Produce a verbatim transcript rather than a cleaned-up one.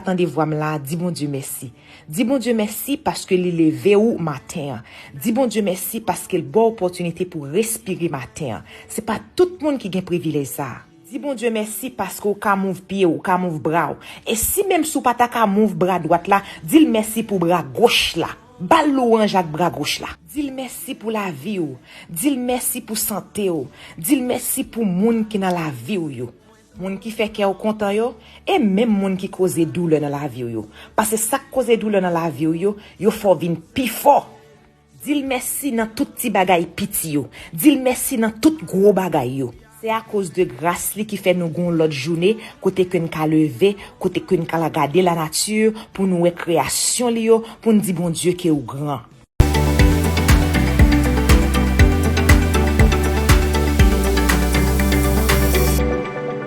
Tande vwa m la, di Bondye mèsi. Di Bondye mèsi paske li leve ou maten an. Di Bondye mèsi paske l ba w opòtinite pou respire maten an. Se pa tout moun ki gen privilèj sa a. Di Bondye mèsi paske w ka mouv pye w, w ka mouv bra w. E si menm si w pa ta ka mouv bra dwat la, di l mèsi pou bra goch la. Ba l lwanj ak bra goch la. Di l mèsi pou lavi w. Di l mèsi pou sante w. Di l mèsi pou moun ki nan lavi w yo. Moun ki fè kè w kontan yo, e menm moun ki koze doulè nan lavi w yo. Paske sa k koze doulè nan lavi w yo, yo fè w vin pi fò. Di l mèsi nan tout ti bagay piti yo. Di l mèsi nan tout gwo bagay yo. Se akoz de gras li ki fè nou gen yon lòt jounen kote ke n ka leve, kote ke n ka al gade lanati, pou n wè kreyasyon li yo, pou n di Bondye ke ou gran.